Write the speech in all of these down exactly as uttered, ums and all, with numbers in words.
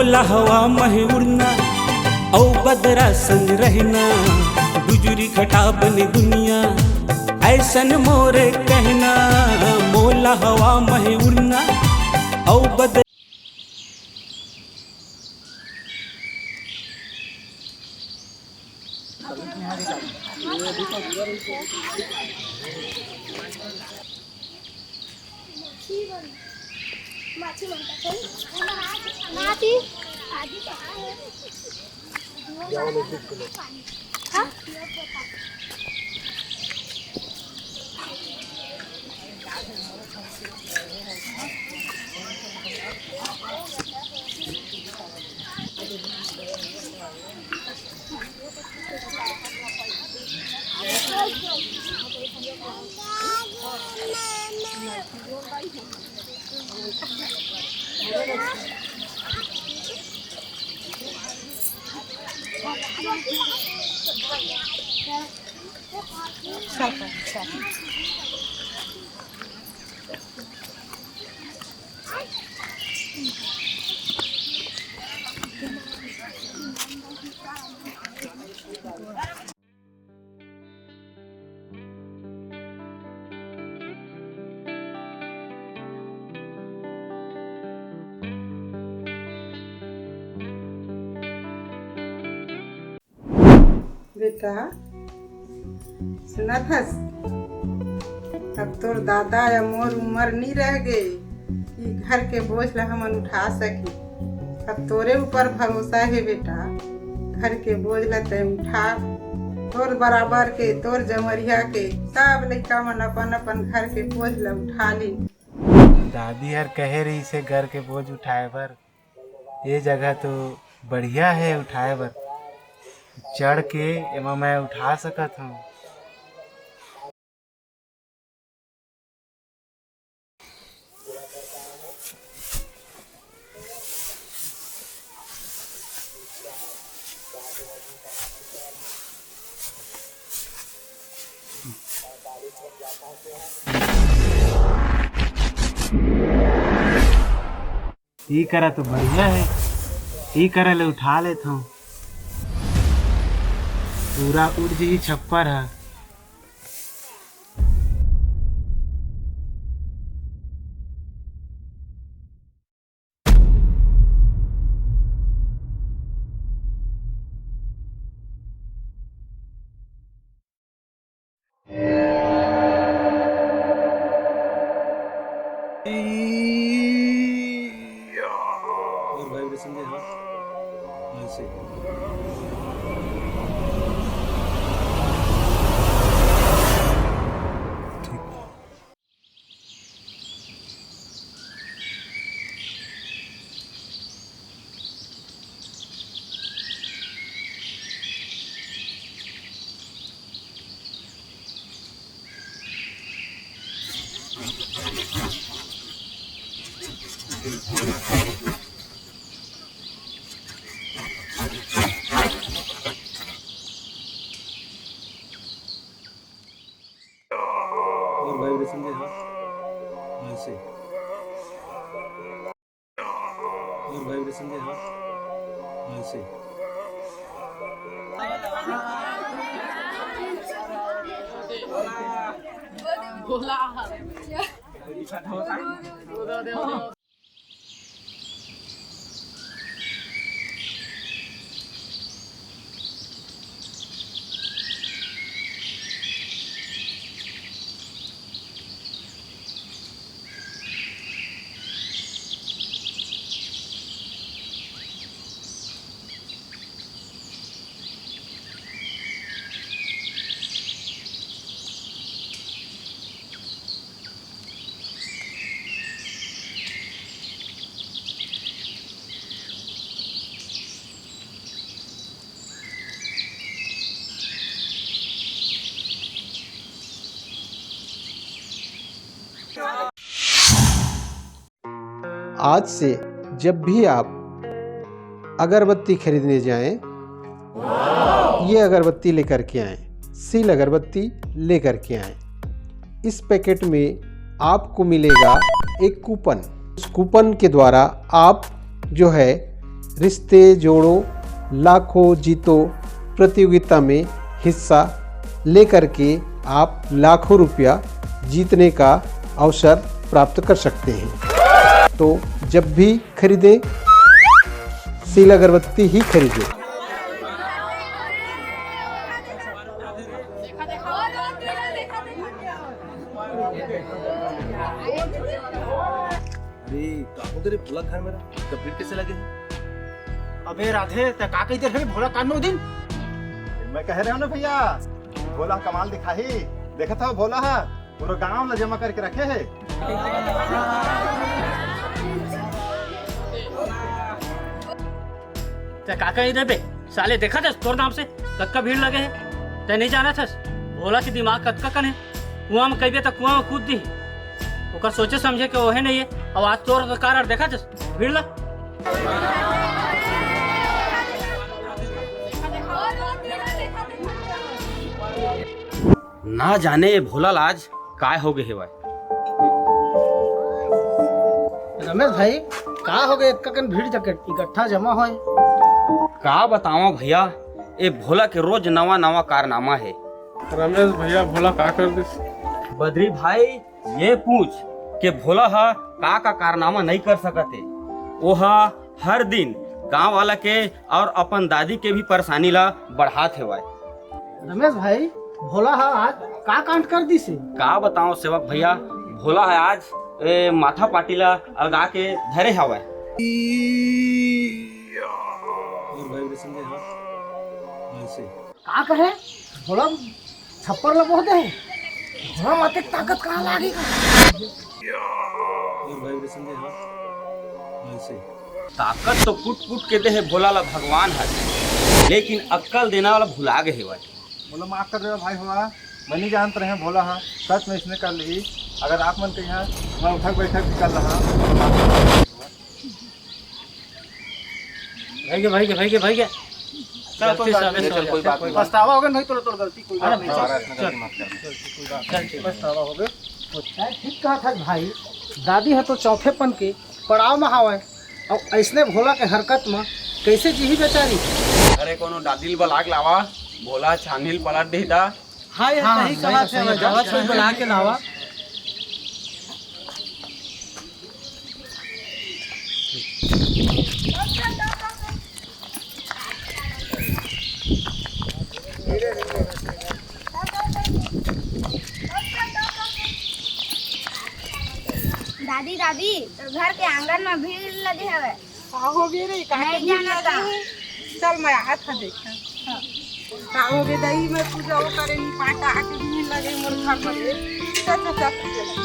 मोला हवा महे उड़ना, अउ बदरा संग रहना, बिजुरी घटा बने दुनिया, ऐसन मोरे कहना। मोला हवा महे उड़ना, अउ बद बेटा, सुनत हस? अब तोर दादा या मोर उम्र नी रह गे कि घर के बोझ ला हमन उठा सकी। अब तोरे ऊपर भरोसा हे बेटा, घर के बोझ ला तैं उठा। तोर बराबर के, तोर जमरिया के सब लइका मन अपन अपन घर के बोझ ला उठा ली। दादी हर कहे रहिस हे घर के बोझ उठाए बर, ये जगह तो बढ़िया हे उठाए बर, चढ़ के एमा मैं उठा सकत हूँ। ई करा तो बढ़िया हे, ई करा ले उठा लेत हूँ। पूरा उड़ जही छप्पर ह। और वाइब्रेशन दे, हाँ, ऐसे। ठीक। और वाइब्रेशन दे, हाँ, ऐसे। और वाइब्रेशन दे, हाँ, ऐसे। बोला। आज से जब भी आप अगरबत्ती खरीदने जाएं, ये अगरबत्ती लेकर के आएं, सील अगरबत्ती लेकर के आएं। इस पैकेट में आपको मिलेगा एक कूपन। उस कूपन के द्वारा आप जो है रिश्ते जोड़ो लाखों जीतो प्रतियोगिता में हिस्सा लेकर के आप लाखों रुपया जीतने का अवसर प्राप्त कर सकते हैं। तो जब भी खरीदें, सील अगरबत्ती ही खरीदें। अरे, का हो गे रे भोला, घर में रहा? इतना भीड़ कैसे लगे है? अबे राधे, तैं का कहिस रहे भोला कान में ओ दिन? मैं कहे रहेंव ना भैया, भोला कमाल दिखाही। देखत हव भोला ह पूरा गांव ला जमा करके रखे हे। तैं का कहिस रे बे? साले देखत हस तोर नाम से कतका भीड़ लगे हे। तैं नइ जानत हस भोला के दिमाग कतका कन हे। कुआं में कहिबे त कुआं में कूद दिही। ओकर सोचे समझे के ओहे नइ हे। अउ आज तोर कारण देखत हस भीड़ ला। ना जाने ये भोला ला आज काय हो गे हेवय। रमेश भाई, का हो गे, अतका कन भीड़ जके इकट्ठा जमा होय? का बतावं भैया, ए भोला के रोज नवा नवा कारनामा हे। रमेश भैया, भोला का कर दिस? बद्री भाई, ये पूछ के भोला ह का का कारनामा नइ कर सकत हे। ओहा हर दिन गांव वाला के अउ अपन दादी के भी परेशानी ला बढ़ात हेवय। रमेश भाई, भोला ह आज का कांड कर दिस हे? का बतावं सेवक भैया, भोला ह आज ए माथा पाटी ला अलगा के धरे हवय। और vibration दे, हाँ। ऐसे। का कहे? भोला थप्पड़ लगवा दे। भोला माते ताकत कहाँ लागी? और vibration दे, हाँ। ऐसे। ताकत तो कूट कूट के दे हे भोला ला भगवान ह, लेकिन अक्कल देना वाला भुला गे हेवय। भोला माफ कर देवा भाई हो, मैं नइ जानत रहेंव भोला ह सच में इसने कर लिही। अगर आप मन कहिहा, मैं उठक बैठक भी कर लहा। भाई के, भाई के, भाई के, भाई के। चल, कोई गलती बात से नहीं, हमें चल, कोई बात नहीं। पछतावा हो गे भाई, तोर, तोर गलती, कोई बात नहीं। चल, चल, ठीक, पछतावा हो गे। ठीक कहा था भाई, दादी ह तो चौथेपन के पड़ाव म हावय, अउ अइसने भोला के हरकत म कइसे जीही बेचारी। अरे, कोनो दादी ल बला के लावा, भोला छानी ल पलट दिही ता। हाँ, ये हाँ, सही कहा थे, जावा, कोई बला के लावा। दादी, दादी, तोर घर के आंगन म भीड़ लगे हवय। का हो गे रे? का नहीं के भीड़ जानत लगे हे? चल, मैं आत ह देखा। हाँ। का हो गे दई, मैं पूजा वो करे नी पाटा आके भीड़ लगे मोर घर म रे। चल, चल, चल, चल।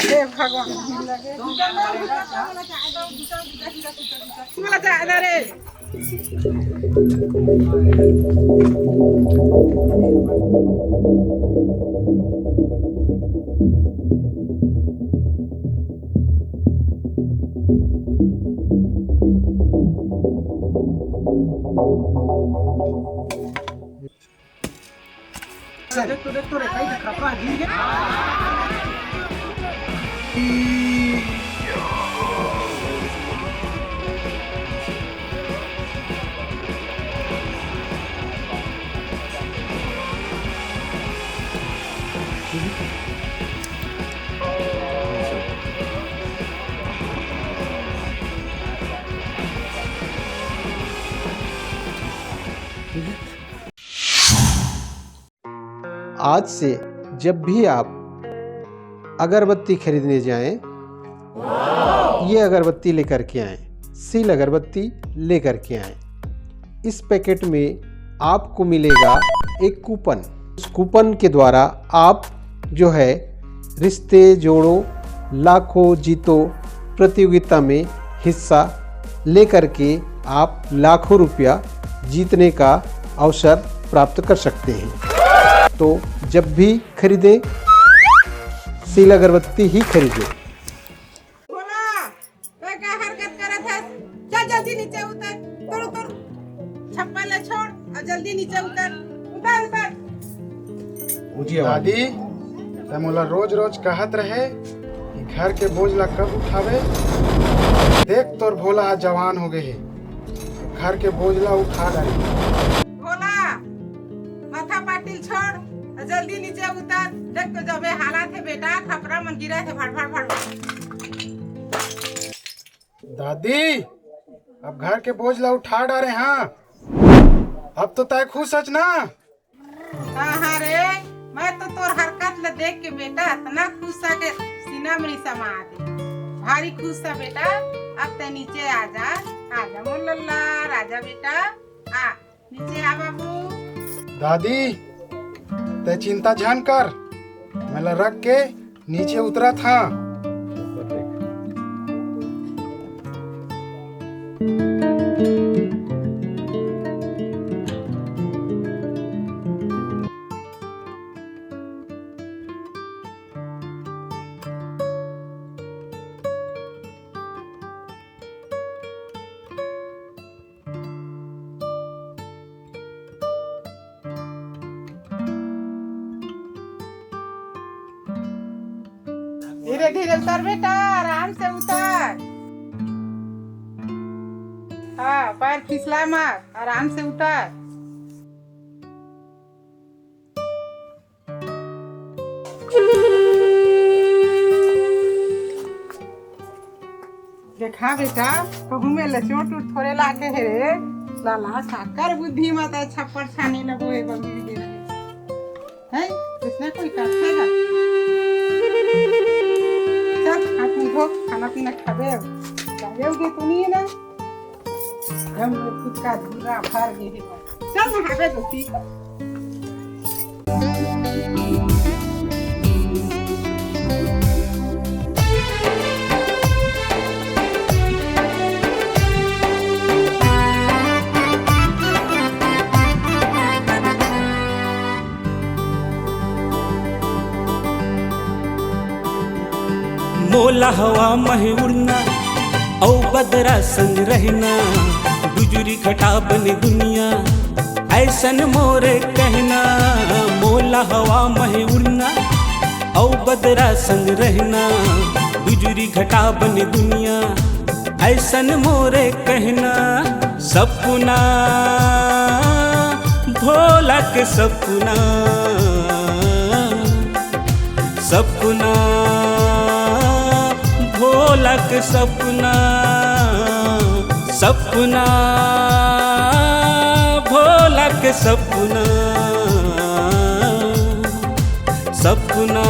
हे भगवान, भीड़ लगे। मोला जाए ना रे। देख तो, देख तो रे, कई खतरा है, गिर गया। आज से जब भी आप अगरबत्ती खरीदने जाएं, ये अगरबत्ती लेकर के आएं, सील अगरबत्ती लेकर के आएं। इस पैकेट में आपको मिलेगा एक कूपन। उस कूपन के द्वारा आप जो है रिश्ते जोड़ो लाखों जीतो प्रतियोगिता में हिस्सा लेकर के आप लाखों रुपया जीतने का अवसर प्राप्त कर सकते हैं। तो जब भी खरीदें, सील अगरबत्ती ही खरीदें। भोला, तै का हरकत करत हस? चल जल्दी नीचे उतर। तोर, तोर छप्पल ला छोड़ अउ जल्दी नीचे उतर। उतर, उतर। ऊंची आवाज। दादी, तै मोला रोज रोज कहत रहे कि घर के बोझ ला कब उठावे। देख तोर भोला आज जवान हो गए हे, घर के बोझ ला उठा डारे। भोला, माथा पाटिल छोड़, जल्दी नीचे उतर। देख तो जबे हालत हे बेटा, खपरा मन गिरत हे, फड़, फड़, फड़, फड़। दादी, अब घर के बोझ ला उठा डारे हाँ। अब तो तै खुश हच ना? हाँ, हाँ रे, मैं तो तोर हरकत ला देख के बेटा अतना खुश सा के सीना में समा दे। भारी खुश सा बेटा, अब तै नीचे आ जा, आ जा मोर लल्ला, राजा बेटा, आ। नीचे आ बाबू। दादी, तै चिंता झन कर, मैं ला रख के नीचे उतरत हाँ। धीरे धीरे उतर बेटा, आराम से उतर। हाँ, पैर फिसला मत, आराम से उतर। देखा बेटा, कहूँ में ले चोट उट थोड़े लागे हे रे। लाला साकर बुद्धि मत है, छप्पर छानी लगो ए बंदी के। हैं? इसने कोई करथे ना? चल, हाथ मुंह धो, खाना पीना खाबे अब। जागे उगे तो नहीं है ना? हम लोग खुद का धूरा भर गए हैं। चल, नहाबे तो ठीक। मोला हवा मह उड़ना, अउ बदरा संग रहना, डुजुरी घटा बने दुनिया, ऐसन मोरे कहना। मोला हवा मह उड़ना, अउ बदरा संग रहना, डुजुरी घटा बने दुनिया, ऐसन मोरे कहना। सपना, भोला के सपना, सपना, भोला के सपना, सपना, भोला के सपना, सपना।